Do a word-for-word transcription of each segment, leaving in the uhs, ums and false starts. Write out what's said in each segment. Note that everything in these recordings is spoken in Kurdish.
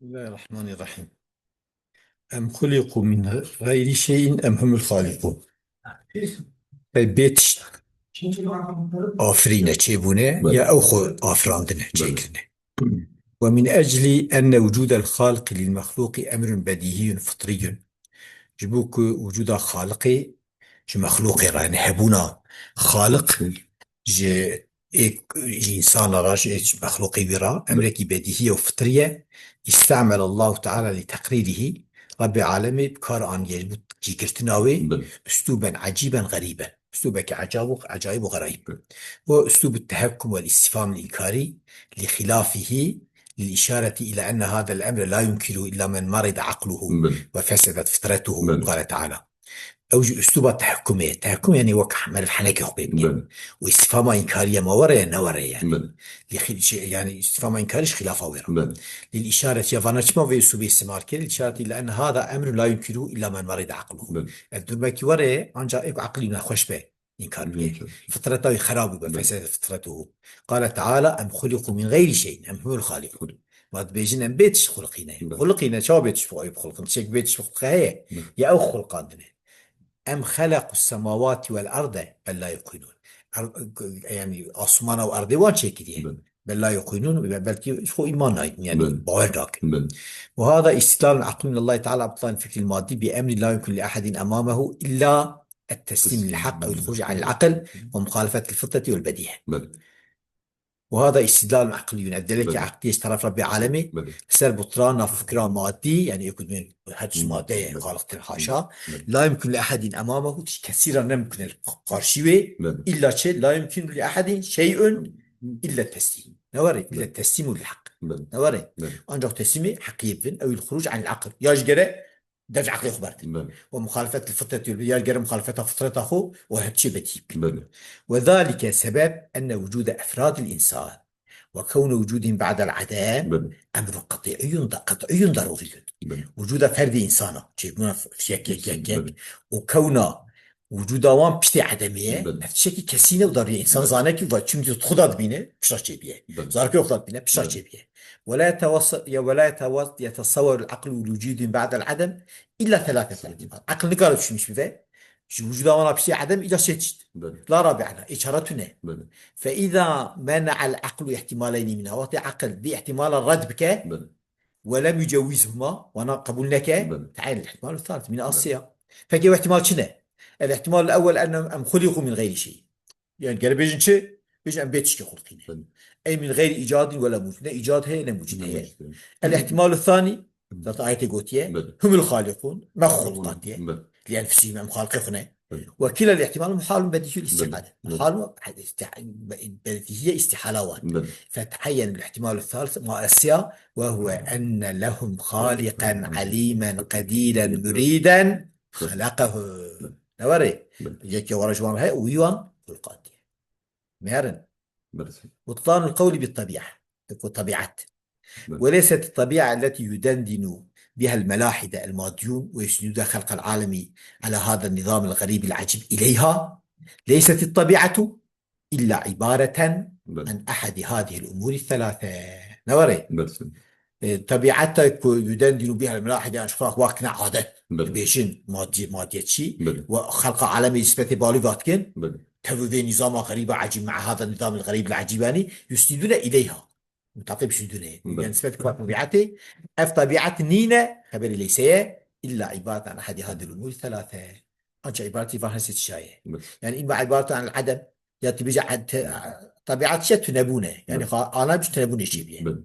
Bismillahirrahmanirrahim. Em xuliqu min gayri şeyin em humul xaliqun. Ey bê tişt afirîne, çêbûne, ya ew xwe afirandine, çêkirine. Ve min ecli enne wucudel xaliqi lil mexluqi emrun bedihiyun fitriyun. Ji bo ku wucuda xaliqê ji mexluqê re, yani hebûna xaliq ji êk, ji însana re, ji êk mexluqê wî re, emrekî bedîhî ye û fitrî ye. İstemel Allahu Teala li teqrîrihî, Rabbê Alemê bi kar aniye ji bo cîgirtina wê, Belê. Uslûben ecîben xerîben. Uslûbeke ecab û, ecayîb û xerayîb. Belê. Ve uslûb tehekkum vel istifham inkarî li xilafihî lil işareti ila enne hadel emre la yumkinu illa men maride aqluhu Belê. Ve fesedet fitretuhu. Belê. Qale Teala. Ew jî uslûba tehekkumê ye. Tehekkum yani wek meriv henekê xwe pê bike. Belê. Û îstîfama înkarî ye, ma were ye, ne were ye yani. Belê. Lê xî-, şey, yani îstîfama înkarî ji xilafa wê re. Belê. Lil îşaret ya vana çima vê uslûbê îstîmal kir? Lil îşaret ila enne hada emrun la yumkinu illa men merida aqluhu. Belê. Ev durmekî were ye, ancak êk aqilî nexweş be înkar bike. Belê. Fitreta wî xerab bûbe, Belê. Fesede fitretuhu. Qale Teala, em xuliqu min gayri şeyin, em humul xaliqun. Ma dibêjin em bê tişt xuliqîne. Belê. Xuliqîne, çawa bê tişt bi xwe bixuliqin? Tiştek bê tişt bixuliqe heye? Belê. Ya ew xulqandine. Em xelequ semawati vel arde bel la yuqinun. Er-, yani asmana û erdê wan çêkiriye. Belê. Bel la yuqinun, be-, belkî ji xwe îman nayîn, yani Belê. Bawer nakin. Belê. Ve hada istidlalun aqlun min Allahi Teala ibtilan fikril maddi bi emrin la yumkin li ahadin amamehu illa et-teslim lil hak ew el-xuruc anil aql ve muhalefet lil fitreti vel bedihe. Belê. Û hada îstîdlalun eqlîyun, ev delekî Belê. Eqlî ye ji teref Rebbê Alemê, Belê. Ser butrana fikra madî, yani ê ku dibên her tişt Hı. madde ye, Belê. Xaliqtir haşa, Belê. La yumkinu li ehedin emamehu, tişt kesî re ne mumkin e li qarşî wê, Belê. Îlla çi, la yumkinu li ehedin şey'un illa teslîm. Ne were, illa Belê. Teslîmu lil haq. Belê. Ne were. Belê. Ancak teslîmê heqiyê bin, ew il xuruc anil aql. Ya ji gere Dev eqlê xwe berdin. Belê. Ve muxalefet li fitretî, ya gere muxalefeta fitreta xwe û her çi bedî bikin. Belê. Ve zalike sebeb enne wucude efradil insan ve kewne wucudihim ba'del adem Belê. Emrun qet'iyun da, qet'iyun daruriyun. Belê. Wucuda ferdê insana, çêbûna f-, yek, yek, yek, yek. Belê. Û kewna wucuda wan piştê edemê ye, Belê. Ev tiştekî kesî ne û darurî ye. Însan Belê. Zane ki va çimkî xwe da dibîne, pişta çêbiye. Belê. Zarokê xwe da dibîne, pişta Belê. Çêbiye. Ve la yetewasa-, ya ve la yetewa-, yetesawwerul aqlu wucudin ba'del adem illa thelâthe ihtimal. Aqil nikare düşünmüş bibe. Ji wucuda wana piştî edem îla sê tişt. Belê. La rabi'a, ê çara tune. Belê. Fe iza mena'el aqlu ihtimaleyni minha. Wextê aqil vî ihtimala red bike, Belê. Ve lem yucewizhuma, wana qebûl neke, Belê. Te'eyyel ihtimalu thalith, mîna Belê. Asiya. Peki ew ihtimal çi ne? El ihtimal ewwel ennem em xuliqu min gayri şey. Yani gere bêjin çi? Bêjin em bê tişkî xulqîne. Belê. Ey min gayri icadin ve la mucid. Ne icad heye ne mucid Ne heye. mucid heye. El ihtimalu thani, Hı. Zaten ayetê gotiye. Belê. Humul khaliqun. Me xulqandiye. Belê. Li enfusihim em xaliqê xwe ne. Belê. Ve kilel ihtimal muhalun bedihiyul Belê. Istihale. Belê. Muhal ve istih-, bedihiye istihala wan. Belê. Fet'eyyen ihtimalu thalith ma asiya ve huve enne lehum khaliqen alimen qediren muriden Belê. Halakahu. Belê. Ne were? Belê. Yekê wara ji wan heye û wî wan xulqandiye. Merin. Belê. Butlanul qewli bit tabi'a. Ku tabiat. Belê. Ve leyset tabi'a elleti yudendinu biha'l melahide el madiyun ve yusnidune halqa'l alemi ala hada'l nizamil garibil acib ileyha. Leyset tabi'atu illa ibareten Belê. An ahadi hadihil umuri thelâthe. Ne were? Belê. E, tabiata ku yudendinu biha'l melahide, yani şu wak ne adet. Belê. Bêjin maddi-, madiyetçi Belê. Ve halqa alemi nispetê balî vatkin. Belê. Tevî vê nizama xerîba ecîb, mea hada nizamil xerîbil ecîb, yani yusnidune ileyha. Muteqîb şidûnê. Belê. Yani nispet ku tabiatê, ev tabiat nîne, xeberî leyse ye, illa ibaret an ehedî hadil umûr thelâthe. Ancak ibaretî van hesê tişaye. Belê. Yani imma ibaret an adem, ya tu bêje ad-, te-, tabiat şey tunebûne. Yani Belê. Xa-, ana bir tunebûne şey biye. Belê.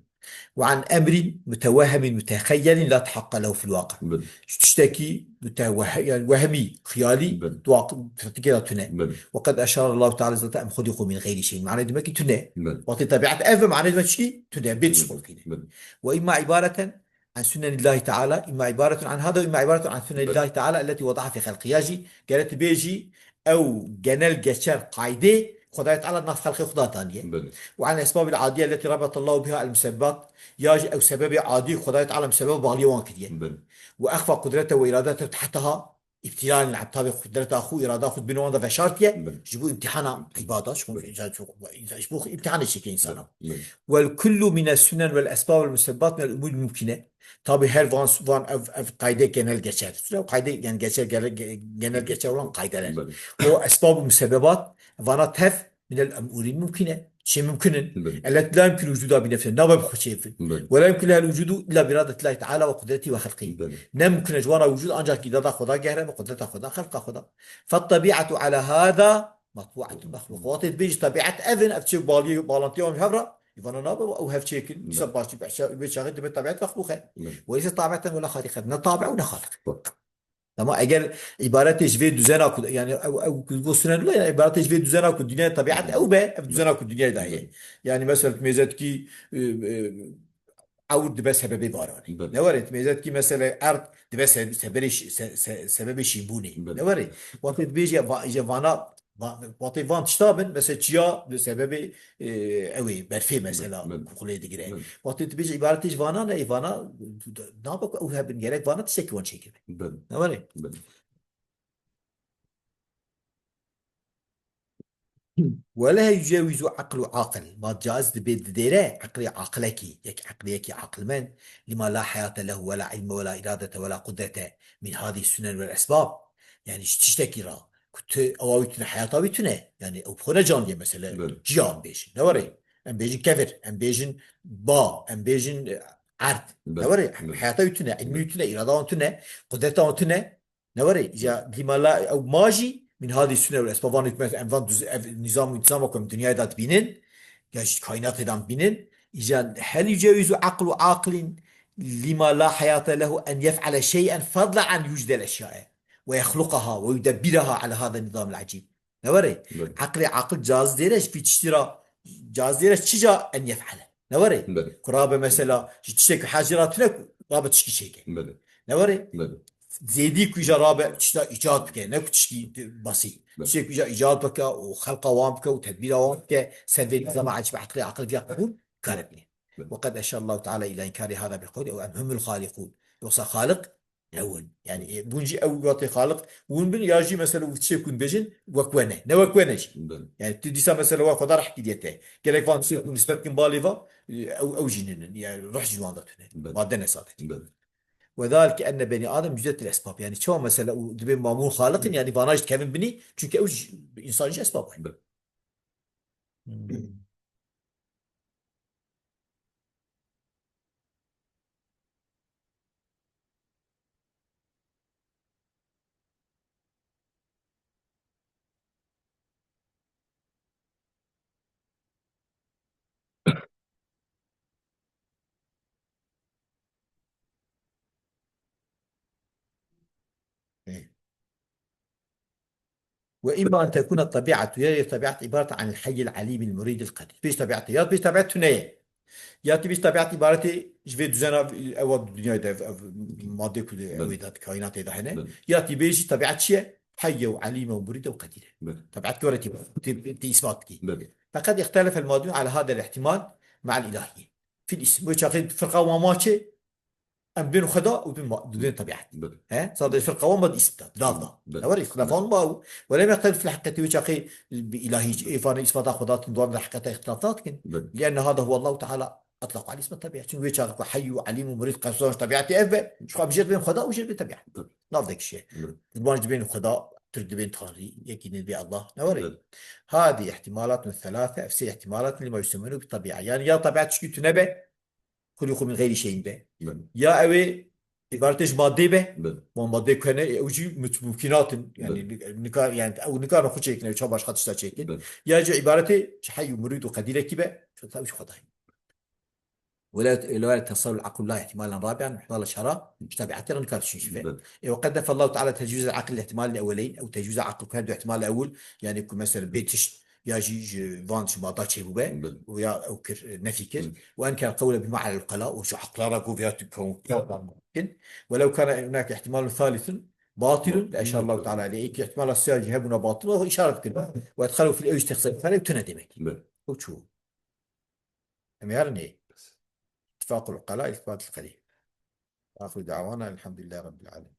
Ve an emrin mutewehhemin mutexeyyelin la tahakka lehu fil waqi. Belê. Tiştekî muteweh-, yani wehmî, xiyalî, Belê. Di waq-, pratikê de tune. Belê. Ve qed eşara Allahu Teala zaten em xuliqu min gayri şey. Mane demek ki tune. Belê. Wextê tabiat ev mane demek ki tune. Bê Belê. Tişt xulqîne. Belê. Ve imma ibareten an sünnenillahi Teala, imma ibaretun an hada, imma ibaretun an sünnenillahi Teala, elleti vedaha fi halqi. Ya jî, gere tu bêjî, ew genel geçer qaydê Xwedayê Teala nav xelqê xwe da daniye. Belê. Ve an esbabil adiye elleti rabetallahu biha el musebbebat, ya jî ew sebebê adî Xwedayê Teala musebbebat bağlî wan kiriye. Belê. Ve exfa kudrete ve iradete tehtaha, îbtîla, yani tabî qudreta xwe, îrada xwe di bin wan de veşartiye, Belê. ji bo îmtihana îbada, ji bo, Belê. ji bo îmtihanê çêke însana. Belê. Wel kullu mine sunen wel esbab wel musebbebat minel umur mumkine. Tabî her van, van ev, ev qayde genel geçer. Ew qayde, yani geçer, genel, genel geçer olan qaydeler. Belê. O esbab û musebbebat, vana tev, minel emûrî mumkîn e. Çi mumkin in? Belê. Ellet la yumkin wucuda bi nefsiha. Nabe bi xwe çêbin. Belê. Ve la yumkin lehel wucudu illa bi iradetillahi teala ve kudretihi ve halqihi. Belê. Ne mumkin e ji wana wucud ancak îrada Xweda gehre ve kudreta Xweda, xelqa Xweda. Fet tebi'atu ala hâzâ matbu'atun mexluqa. Wextê dibêjî tebi'et ev in, ev çi baliyê, balantiya wan ji hev re, îvana nabe ew hev çêkin. Belê. Dîsa baştî behsa, wê çaxê dibe tebi'et mexluq e. Belê. Ve leyse tabi'eten ve la xaliqeten. Ne tabi û ne xaliq. Belê. Ama eger îbaretê ji vê duzena ku, yani ew, ew ku go sunen la, yani îbaretê ji vê duzena ku dinya tebiat ew be, ev duzena ku dinyayê de heye. Yani mesela tu mêzetkî, e, e, ewr dibe sebebê baranê. Belê. Ne were, tu mêzetkî mesela erd dibe se-, sebebê şi-, se-, se-, sebebê şînbûnê. Belê. Ne were, wextê dibêje va-, je vana, va-, wextê van tişta bin, mesela çiya bi sebebê, e, ew ê, berfê mesela Belê. Kulê digire. Belê. Wextê dibêje îbaretê ji vana ne, vana nabe ku ew hebin, gerek vana tiştekî wan çêkirin. Belê. Ne were? Belê. Wele yucewizu aqlu aqil. Ma caiz dibe didêre eqlê aqilekî, yek eqliyekî aqilmend, lima la heyate lehu wela ilme wela iradete wela qudrete min hadî sunen wel esbab. Yani ji tiştekî ra ku tu ewa wî tune, heyata wî tune. Yani ew bi xwe necandiye mesela. Belê. Ciya em bêjin. Ne were? Em bêjin kevir, em bêjin ba, em bêjin, e, erd. Belê. Ne were? Belê. Heyata wî tune, ilmî wî tune, irada wan tune, qudreta wan tune. Ne were? Ya dîmala ew ma jî min hadî sune û esbaban hikmet em van duz-, ev nîzam û întîzama ku em dinyayê de dibînin, ya jî kaînatê de em dibînin, îca hel yucewizu aqlu aqlin lima la heyate lehu en yef'ale şey'en fadla an yucdel eşyae ve yexluqaha ve yudebbiraha ala hada nizam el acib. Ne were? Belê. Eqlê aqil caz dêre ji vî tiştî ra, caz dêre çi ca en yef'ale. Ne were? Belê. Ku rabe mesela ji tiştek ku hecî ra tune ku rabe tişkî çêke. Belê. Ne were? Belê. Zêdî ku îca rabe tişta îcad bike, ne ku tişkî basî. Belê. Tiştek ku îca îcad bike û xelqa wan bike û tedbîra wan bike, ser vê nizama ecib eqlê aqil viya qebûl kare bîne. Belê. Ve qed eşarallahu teala ila inkarî hada bi qewlî ew em humul xaliqûn. Yoksa Xaliq Ewin. Yani, e, bûn jî ew wate Xaliq, win bin ya jî mesela û tiştê ku dibêjin, wek we ne. Ne wek we ne jî. Belê. Yani, tu dîsa mesela wa Xweda reh kiriye te. Gerek van tiştê ku nisbet kin balê va, e, ew, ew jî ninin. Yani, ruh jî wan de tune. Belê. Madde ne sade. Belê. Ve zalike enne beni Adem yücetil esbab. Yani, çawa mesela û dibê mamûn Xaliqin, yani, vana jî dikevin binî, çünkü ew jî, insan jî esbab e. Belê. Hmm. Ve imma en tekune tabiatu, ya, ya tebiat ibaret anil hayyil alimil muridil kadir. Pêş tebiatê, ya pêş tebiat tune ye. Ya tî bêjî tebiat îbaretê ji vê duzena ewa dinyayê de ev, ev madde ku de Belê. Ew ê de kaînatê de hene. Belê. Ya tî bêjî tebiat çi ye? Heyye û elîm û murîd û qedîr e. Belê. Tebiat gore tî, tî, tî îsbat kî. Belê. Feqet îxtelefel madûn ala hadel îhtimal me'el îlahiyye. Fil îsim. Wê çaxê firqa wan ma çi? Em bên Xweda û bên ma-, bên tebiat. Belê. He? Sadece firqa wan ma di îsim da, di nav da. Belê. Ewer îxtilafan ma û. Belê. Welem yextelif fil heqîqetî wê çaxê bi îlahî, ê vana îsbata Xweda dikin, duan di heqîqeta îxtilaf nadikin. Belê. Lienne hada huwallahu teala etlaq alî isme tebiat. Çünkü wê çaxê ku heyy û elîm û murîd qesdan ji tebiatê ev be, ji xwe bijêr bên Xweda û jêr bên tebiat. Belê. Nav de kişiye. Belê. Kurban ji bên Xweda, Türk dibên Tanrî, yekî din bê Allah. Ne were? Belê. Hadi ihtimalatun thelâthe, ev sê ihtimalatun lima yusemmenû bi tebiat. Yani ya tebiat tişkî tune be, Xuliqu min xeyrî şeyin be. Belê. Ya ew ê îbaretê ji madê be, Belê. Wan madê ku hene, ew jî mut-, mumkînat in. Yani Belê. Nika, yani ew nikarin xwe çêkin, ew çawa başqa tişta çêkin. Belê. Ya jî îbaretê ji heyy û murîd û qedîrekî be, ew jî Xwedayê. Wela, wela tesawul aql la ihtimalan rabi'an, ihtimal şara, ji tebiatê re nikar tişîn şive. Belê. E, ve qed nefe Allahu Teala tecwîz el aql ihtimal el ewweleyn, ew tecwîz aql ku her du ihtimal ewil, yani ku mesela bê tişt, ya jî ji van ji mada çêbûbe Belê. Û ya ew kir, e, nefî kir. Belê. Û enker qewle bima alel qela û ji aqla ra got ya tu kon-, kin. Welew kana hunake ihtimalun thalisun batilun, Belê. Eşarallahu Teala aleyh. Êkî ihtimala siya jî hebûna batil û îşaret kir. Ve edxelu fil ew îştexsel fere tune demek. Belê. Ew çû. Em ê herin ê. İttifaqul uqela, îsbatil qedî. Axiru da'wana elhamdülillahi rabbil alemin.